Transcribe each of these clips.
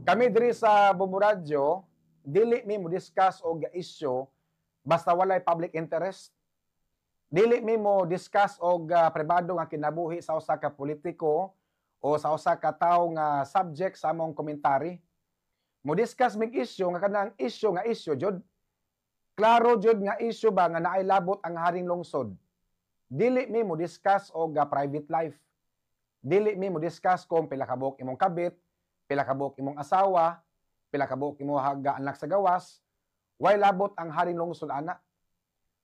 Kami diri sa Bombo Radyo, dili mi mo discuss og issue basta walay public interest. Dili mi mo discuss og pribado nga kinabuhi sa usa ka politiko o sa usa ka tawo nga subject sa among komentary. Mo discuss mig issue nga kanang issue nga issue jud. Klaro jud nga issue ba nga naay labot ang haring lungsod. Dili mi mo discuss og private life. Dili mi mo discuss kung pila ka buok imong kabit, pila ka buok imong asawa, pila ka buok imong haga anak sa gawas, way labot ang haring lungsod ana.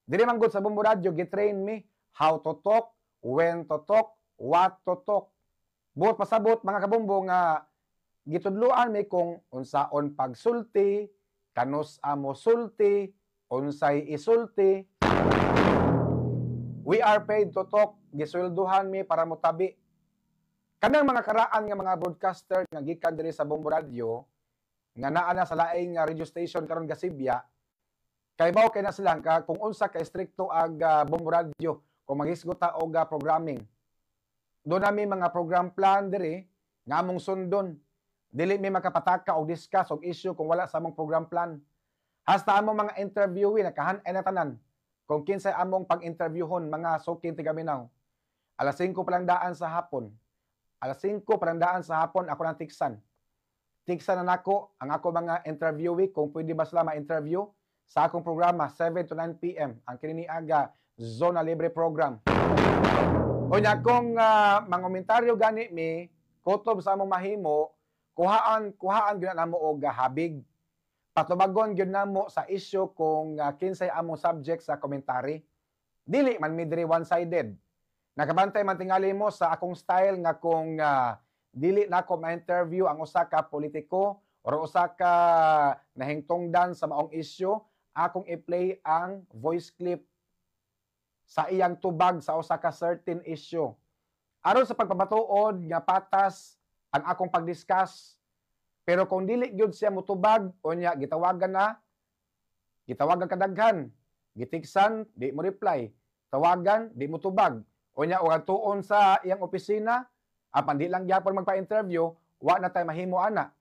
Diri man gud sa Bombo Radyo gi-train mi how to talk, when to talk, what to talk. Buot pasabot, mga kabombo, nga gitudloan mi kung unsaon pagsulti, kanus amo sulti, unsay isulti. We are paid to talk, gisweldohan mi para motabi. Kanang mga karaan nga mga broadcaster nga gikan diri sa Bombo Radyo nga naa na sa laing nga radio station karon gasibya, kay baw kay na sila ka kung unsa ka strikto ag Bombo Radyo kung maghisgot ta og programming. Duna mi mga program plan diri nga among sundon. Dili mi makapataka og discuss og issue kung wala sa among program plan. Hasta among mga interviewee nakahan-ay na tanan kung kinsay among pag-interviewhon, mga suking tigaminaw. Alas 5 pa lang daan sa hapon. Alas 5 pa lang daan sa hapon ako nang tiksan. Tiksan na nako ang ako mga interviewee kung pwede ba sila ma-interview sa akong programa 7 to 9 p.m. ang kini aga Zona Libre program. Unya kung mangomentaryo gani mi kutob sa among mahimo, kuhaan kuhaan gyud namo og habig. Patubagon gyud namo sa issue kung kinsay among subject sa komentary. Dili man mi diri one-sided. Nakabantay man tingali mo sa akong style nga kung dili nako ma-interview ang usa ka politiko or usa ka nahingtungdan sa maong issue, akong i-play ang voice clip sa iyang tubag sa usa ka certain issue. Aron sa pagpamatuod nga patas ang akong pagdiscuss. Pero kung dili gyud siya motubag, unya gitawagan na, gitawagan kadaghan, gitiksan, di mo reply, tawagan, di mo tubag. Unya og tuon sa iyang opisina, apan di lang gyapon magpa-interview, wa na tay mahimo ana.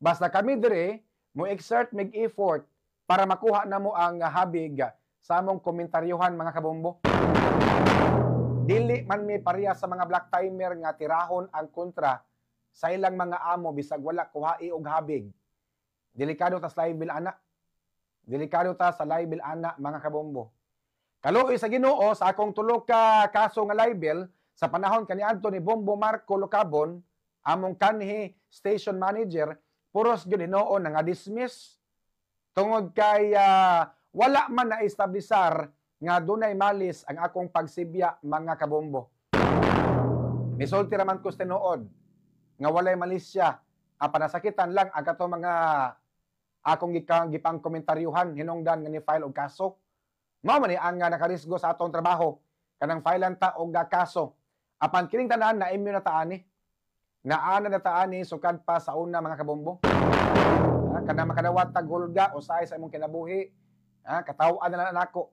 Basta kami dire mo exert mig effort para makuha namo ang habig sa among komentaryuhan, mga kabombo. Dili man mi pareha sa mga black timer nga tirahon ang kontra sa ilang mga amo bisag wala kuhai og habig. Delikado ta sa libel ana. Delikado ta sa libel ana, mga kabombo. Kaluoy sa Ginoo, sa akong tulo ka kaso nga libel sa panahon kaniadto ni Bombo Marco Locabon, among kanhi station manager, puros gyud hinuon nga dismiss tungod kay wala man na establisar nga dunay malis ang akong pagsibya, mga kabombo. Misulti raman ko sa tinuod nga walay malisya. Ang panasakitan lang ang kato mga akong gipang komentaryuhan hinungdan nga ni file og kaso. Mao man ni ang nakarisgo sa atong trabaho kanang filean ta og kaso. Apan kining tanan na immune na taani. Naana na taani sukad pa sa una, mga kabombo. Kanang makadawat tag hulga usahay sa imong kinabuhi. Kataw-an na lang nako.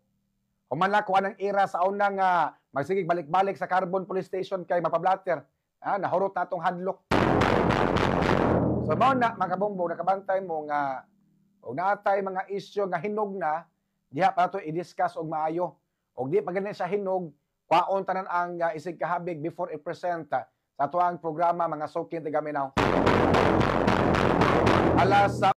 Human nako anang era sa una nga magsigig balik-balik sa Carbon Police Station kay mapablatter. Nahurot na atong hadlok. So mao na, mga kabombo, nakabantay mo nga og naatay mga isyu nga hinog na diha pa to i-discuss og maayo. Og di pa gani siya hinog, kwaon tanan ang isig kahabig before i-present sa atuang programa, mga suking tigaminaw. Alas sa